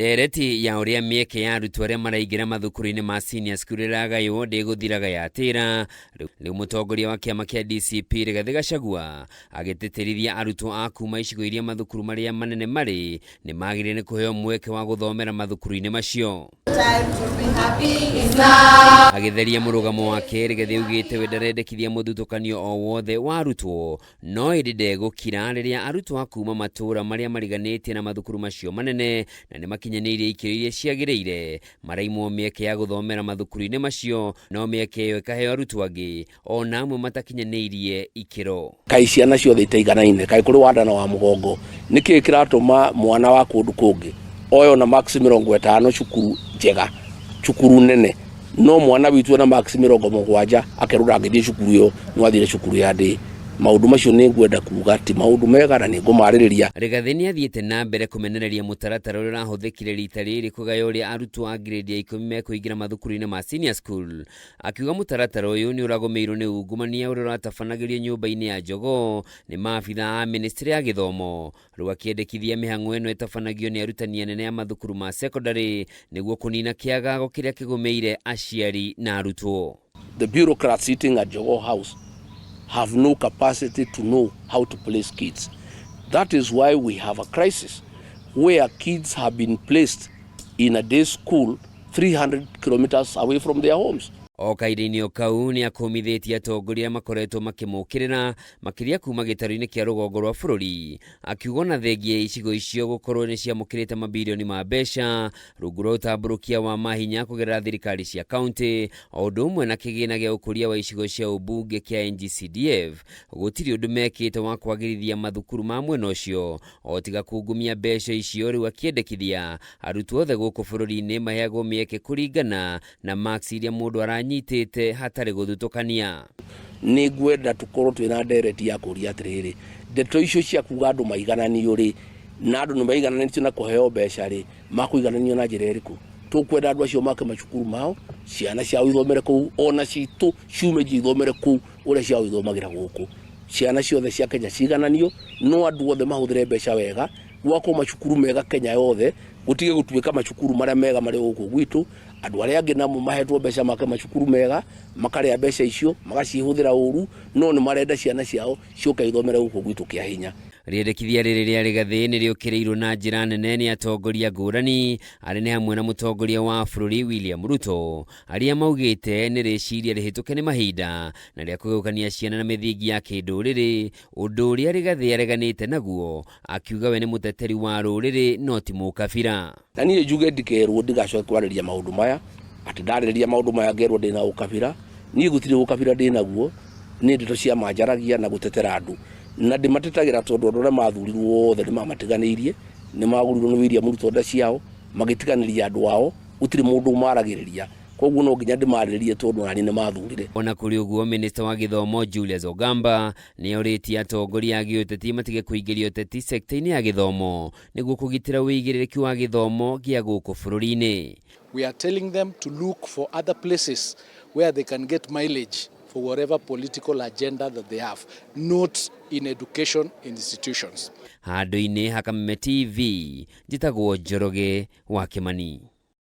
Ndereti ya ũrĩa mĩeke ya arutwo arĩa maraingĩra mathukuru-inĩ ma senior school ĩragaywo ndĩgũthiraga yatĩra. Rĩu mũtongoria wa kĩama kĩa DCP Rigathĩ Gachagua agĩtĩtĩrithia arutwo a kuma icigo iria mathukuru marĩa manene marĩ nĩ magĩrĩire nĩ kũheo mweke wa gũthomera mathukuru-inĩ macio. Agĩtheria mũrũgamo wake, Rigathĩ augĩte we ndarendekithia mũthutũkanio o wothe wa arutwo, no ĩndĩ ndegũkira rĩrĩa arutwo a kuma matũũra marĩa mariganĩtie na mathukuru macio manene na nĩ makinyanĩirie ikĩro iria ciagĩrĩire maraimwo mĩeke ya gũthomera mathukuru-inĩ macio, no mĩeke ĩyo ĩkaheo arutwo angĩ o na amwe matakinyanĩirie ikĩro. Kaĩ ciana ciothe itaiganaine? Kaĩ kũrĩ wa nda na wa mũgongo? Nĩ kĩĩ kĩratũma mwana wa kũndũ kũngĩ oe ona marks 50 cukuru njega, cukuru nene, no mwana witũ ena marks 70 akerwo ndangĩthiĩ cukuru ĩyo, no athire cukuru ya ndĩ? Maũndũ macio nĩ ngwenda kuga ti maũndũ mega na nĩ ngũmarĩrĩria. Rigathĩ nĩ athiĩte na mbere kũmenereria mũtaratara ũrĩa ũrahũthĩkire rita rĩrĩ kũgaya ũrĩa arutwo a grade ya 10 mekũingĩra mathukuru-inĩ ma senior school. Akiuga mũtaratara ũyũ nĩ ũragũmĩirwo nĩ ungumania ũrĩa ũratabanagĩrio nyũmba-inĩ ya jogoo nĩ maabitha a mĩnĩstrĩ ya gĩthomo. Rĩu akĩendekithia mĩhang'o ĩno ĩtabanagio nĩ arutani anene a mathukuru ma cekondarĩ nĩguo kũnina kĩagago kĩrĩa kĩgũmĩire aciari na arutwo. The bureaucrats sitting at Jogoo House have no capacity to know how to place kids. That is why we have a crisis where kids have been placed in a day school 300 kilometers away from their homes. O kahinda-inĩ o kau nĩ akũmithĩtie atongoria arĩa makoretwo makĩmũkĩrĩra makĩria kuma gĩtarũ-inĩ kĩa rũgongo rwa bũrũri, akiuga ona thengia ya icigo icio gũkorwo nĩ ciamũkĩrĩte mabirioni ma mbeca rungu rwa ũtambũrũkia wa mahinya kũgerera thirikari cia kaunti o ũndũ ũmwe na kĩgĩna gĩa ũkũria wa icigo cia ũmbunge kĩa NGCDF, gũtirĩ ũndũ mekĩte wa kwagĩrithia mathukuru ma mwena ũcio o tiga kungumia mbeca icio. Rĩu akĩendekithia arutwo othe gũkũ bũrũri-inĩ maheagwo mĩeke kũringana na marks iria mũndũ aranyitĩte hatarĩ gũthutũkania. Nĩ ngwenda tũkorwo twĩna ndereti ya kũria atĩrĩrĩ, ndeto icio cia kuga andũ maigananio rĩ, na andũ nĩ maigananĩtio na kũheo mbeca rĩ, makũigananio na njĩra ĩrĩkũ? Tũkwenda andũ acio make macukuru mao, ciana ciao ithomere kũu, ona citũ ciume ithomere kũu ũrĩa ciao ithomagĩra gũkũ. Ciana ciothe cia Kenya cigananio, no andũ othe mahũthĩre mbeca wega, gwakwo macukuru mega Kenya yothe, gũtige gũtuĩka macukuru marĩa mega marĩ gũkũ gwitũ, andũ arĩa angĩ namo mahetwo mbeca make macukuru mega, makarĩa mbeca icio, magacihũthĩra ũru, no nĩ marenda ciana ciao ciũke ithomere gũkũ gwitũ kĩa hinya. Rĩendekithia rĩrĩ rĩa Rigathĩ nĩ rĩũkĩrĩirwo na njĩra nene nĩ atongoria ngũrani arĩa nĩ hamwe na mũtongoria wa bũrũri William Ruto, arĩa maugĩte nĩ rĩciria rĩhĩtũke nĩ mahinda na rĩa kũgayũkania ciana na mĩthingi ya kĩndũrĩrĩ, ũndũ ũrĩa Rigathĩ areganĩte naguo akiuga we nĩ mũteteri wa rũrĩrĩ no ti mũkabira. Na niĩ njuge ndikerwo ndigacoke kwarĩria maũndũ maya, atĩ ndarĩrĩria maũndũ maya ngerwo ndĩna ũkabira. Niĩ gũtirĩ ũkabira ndĩnaguo, nĩ ndeto cia ma njaragia na gũtetera andũ, na ndĩmatetagĩra tondũ andũ arĩa mathurirwo othe nĩ mamatiganĩirie, nĩ magũrirwo nĩ William Ruto nda ciao, magĩtiganĩria andũ ao, gũtirĩ mũndũ ũmaragĩrĩria, koguo no nginya ndĩmarĩrĩrie tondũ nani nĩ mathurire. Ona kũrĩ ũguo, Minista wa gĩthomo Julius Ogamba nĩ orĩtie atongoria a gĩũteti matige kũingĩria ũteti sekta-inĩ ya gĩthomo nĩguo kũgitĩra ũigĩrĩrĩki wa gĩthomo gĩa gũkũ bũrũri-inĩ. We are telling them to look for other places where they can get mileage for whatever political agenda that they have, not in education institutions. Handũ-inĩ ha Kameme TV, njĩtagwo Njoroge wa Kĩmani.